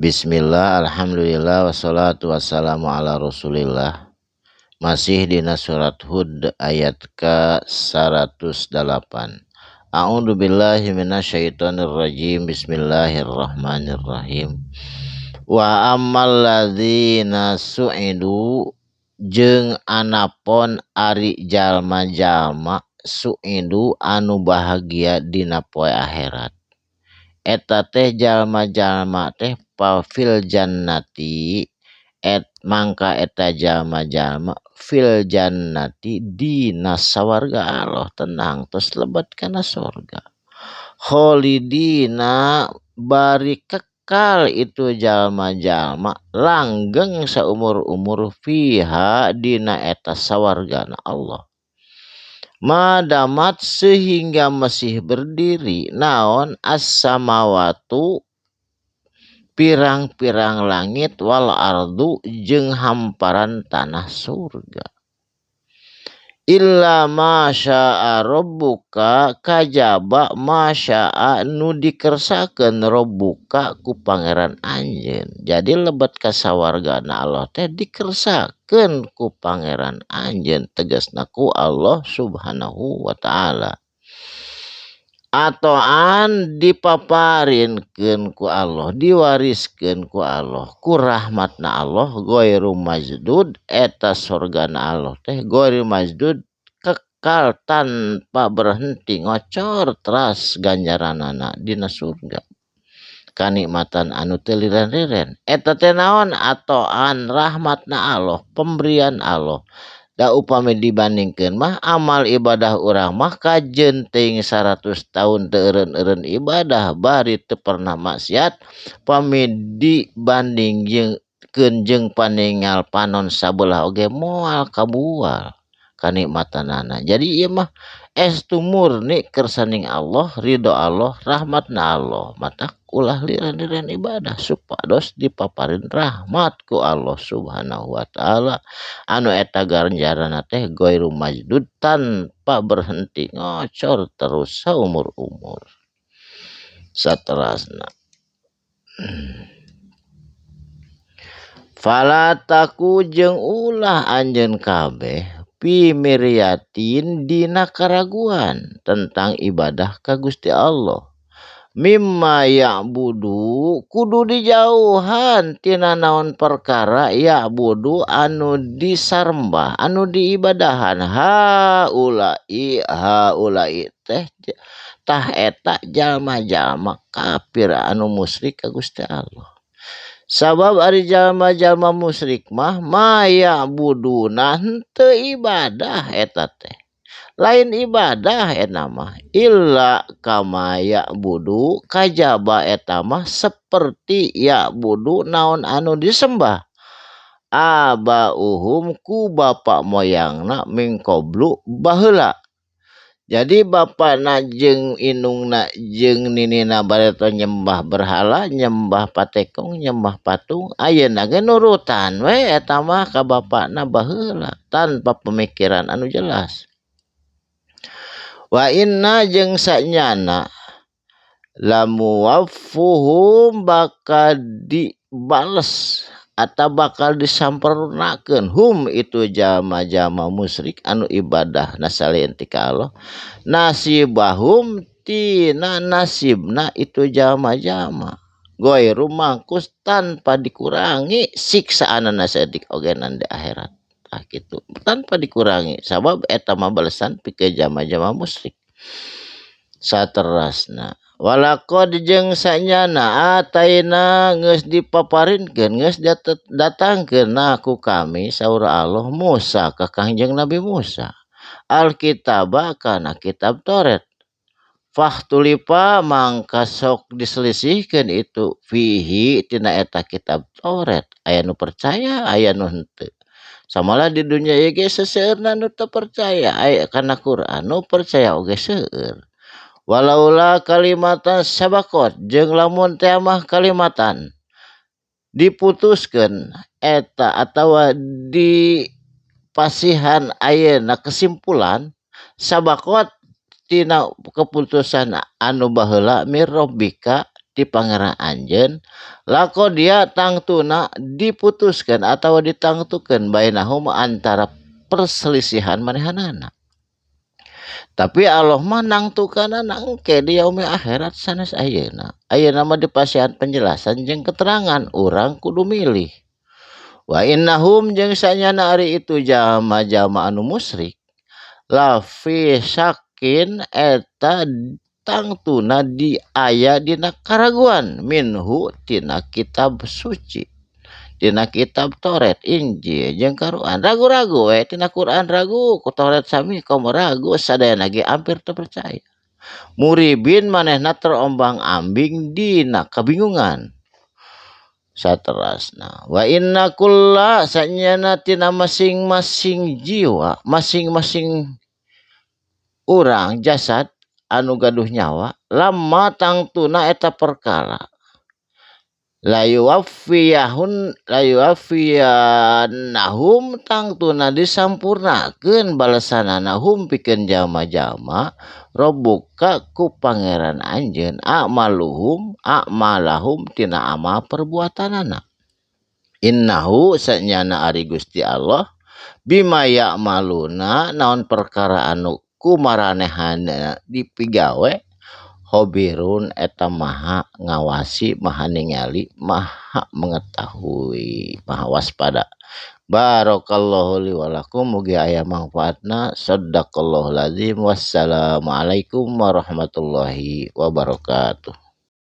Bismillah, alhamdulillah, wassalatu wassalamu ala rasulillah. Masih dina surat Hud ayat ke 108. A'udzu billahi minasyaitonir rajim. Bismillahirrahmanirrahim. Wa ammal ladzina su'idu jeung anapon ari jalma-jalma su'idu anu bahagia dina poe akhirat. Eta teh jalma-jalma teh fil jannati et mangka eta jalma-jalma fil jannati dina sawarga Allah tenang terus lebet kana sorga. Kholidina bari kekal itu jalma-jalma langgeng saumur-umur fiha dina eta sawargana Allah. Madamat sehingga masih berdiri naon as-samawatu pirang-pirang langit wal ardu jeung hamparan tanah surga. Illa masya'a rabbuka kajaba masya'a nu dikersakeun rabbuka ku pangeran anjeun. Jadi lebet ka sawargana Allah teh dikersakeun ku pangeran anjeun, tegasna ku Allah Subhanahu wa taala. Atoan dipaparinkeun ku Allah, diwariskeun ku Allah, ku rahmatna Allah ghairu majdud eta sorgana Allah teh ghairu majdud kekal tanpa berhenti ngocor teras ganjaranana dina surga. Kanikmatan anu teu liren-liren eta teh naon atoan rahmatna Allah, pemberian Allah. Da upami dibandingkeun mah amal ibadah urang mah kajeun teuing 100 tahun teu eureun-eureun ibadah bari teu pernah maksiat pami dibandingkeun jeung paningal panon sabelah oge moal kabual kanikmatanana. Jadi ieu mah estu murni kersaning Allah, ridho Allah, rahmatna Allah. Matak ulah liren-liren ibadah supados dipaparin rahmat ku Allah Subhanahu wa taala anu eta ganjaranna teh ghairu majdud tanpa berhenti ngocor terus saumur-umur. Saterasna fala taku jeung ulah anjeun kabeh fi miryatin dina karaguan tentang ibadah ka Gusti Allah. Mimma ya'budu kudu dijauhan tina naon perkara ya'budu anu disarembah anu diibadahan haula'i haula'i teh tah eta jalma-jalma kafir anu musyrik ka Gusti Allah. Sabab ari jalma-jalma musyrik mah ma ya'buduna henteu ibadah eta teh. Lain ibadah eta mah illa kama ya'budu kajaba eta mah seperti ya'budu naon anu disembah abauhum ku bapak moyangna mingqablu baheula. Jadi bapakna jeung indungna jeung ninina bareto nyembah berhala, nyembah patekong, nyembah patung, ayeuna ge nurutan we eta mah ka bapakna baheula tanpa pemikiran anu jelas. Wa inna jeung sanyana lamuwaffuhum bakal dibales atau bakal disampurnakeun hum itu jalma-jalma musyrik anu ibadah nasalian ti ka Allah nasibahum tina nasibna itu jalma-jalma ghairu mangkus tanpa dikurangi siksaanna saeutik oge di akhirat. Tah kitu tanpa dikurangi sabab eta mah balesan pikeun jalma-jalma musyrik. Saterasna walaqad jeung sanyana ataina geus dipaparinkeun geus datangkeun ku kami saur Allah Musa ka Kangjeng Nabi Musa Alkitaba kana kitab Taurat fahtulifa mangka sok diselisihkeun itu fihi tina eta kitab Taurat aya nu percaya aya nu henteu. Samalah di dunia ieu ge seseueurna nu teu percaya aya kana Quran nu percaya oge seueur. Walaula kalimatan sabaqat jeung lamun teh mah kalimatan diputuskeun eta atawa dipasihan ayeuna kesimpulan sabaqat tina keputusan anu baheula mir rabbika ti Pangeran anjeun laqodiya tangtuna diputuskeun atawa ditangtukeun bainahum antara perselisihan manehanana. Tapi Allah mah nangtukanana engke di yaumil akhirat sanes ayeuna. Ayeuna mah dipasihan penjelasan jeung keterangan urang kudu milih. Wa innahum jeung sanyana ari itu jalma-jalma anu musyrik la fi syakin eta tangtuna di aya dina karaguan minhu tina kitab suci tina kitab Taurat Injil jeung Quran ragu-ragu we tina Quran ragu ku Taurat sami komo ragu sadayana ge hampir teu percaya muribin manehna terombang-ambing dina kabingungan saterasna wa inna kulla sanyana tina masing-masing jiwa masing-masing urang jasad anu gaduh nyawa lamma tangtuna eta perkara la yuwaffiyahun la yuwaffiyanahum tangtuna disampurnakeun balesanana hum pikeun jalma-jalma robbuka ku Pangeran anjeun a'maluhum a'malahum tina amal perbuatanana innahu sanyana ari Gusti Allah bima ya'maluna naon perkara anu kumaranehanna dipigawe khobirun eta maha ngawasi maha ningali maha mengetahui maha waspada. Barakallahu li wa lakum mugi aya manfaatna. Shadaqallahul azim. Wassalamualaikum warahmatullahi wabarakatuh.